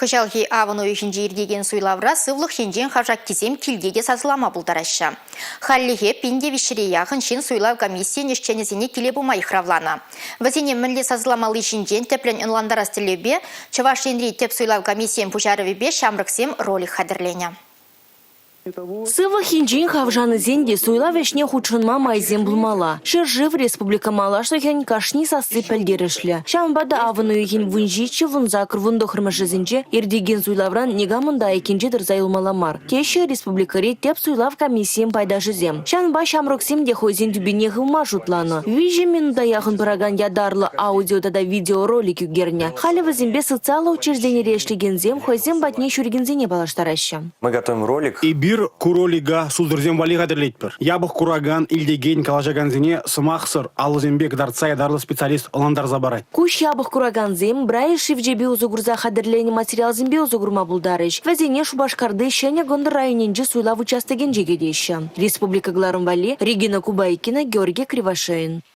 Кӑҫалхи авӑн уйӑхӗнче иртекен суйлавра сывлӑх енчен хавшаккисем килте те сасӑлама пултараҫҫӗ. Хальлӗхе 1300-е яхӑн ҫын суйлав комиссийӗн ӗҫченӗсене киле пыма йыхравланӑ. Вӗсене мӗнле сасӑламалли ҫинчен тӗплӗн ӑнлантарас тӗллевпе Чӑваш Енри тӗп суйлав комиссийӗн пуҫарӑвӗпе ҫамрӑксем ролик хатӗрленӗ. Сывлӑх енчен хавшанисен те суйлав ӗҫне хутшӑнма майсем пулмалла. Ҫӗршыв, республика малашлӑхӗн кашни сасси пӗлтерӗшлӗ. Ҫавӑнпа та авӑн уйӑхӗн 17, 18, 19-мӗшӗсенче иртекен суйлавран никамӑн та айккинче тӑрса юлмалла мар, теҫҫӗ республикӑри тӗп суйлав комиссийӗн пайташӗсем. Ҫавӑнпа ҫамрӑксем те хӑйсен тӳпине хывма шутланӑ. 3 минута яхӑн пыракан ятарлӑ аудио тата видеоролик ӳкернӗ. Халӗ вӗсемпе социаллӑ учрежденире ӗҫлекенсем хӑйсем патне ҫӳрекенсене паллаштараҫҫӗ. Мы готовим ролик. Эпир ку ролика сусӑрсем валли хатӗрлетпӗр. Япӑх куракан, илтекен, калаҫакансене сӑмахсӑр, алӑсемпе кӑтартса ятарлӑ специалист ӑнлантарса парать. Куҫ япӑх куракансем Брайль шрифчӗпе усӑ курса хатӗрленӗ материалсемпе усӑ курма пултарӗҫ. Вӗсене Шупашкарти Ҫӗнӗ Кӑнтӑр районӗнчи суйлав участокӗнче кӗтеҫҫӗ. Республика кӑларӑм валли Регина Кубайкина, Георгий Кривошеин.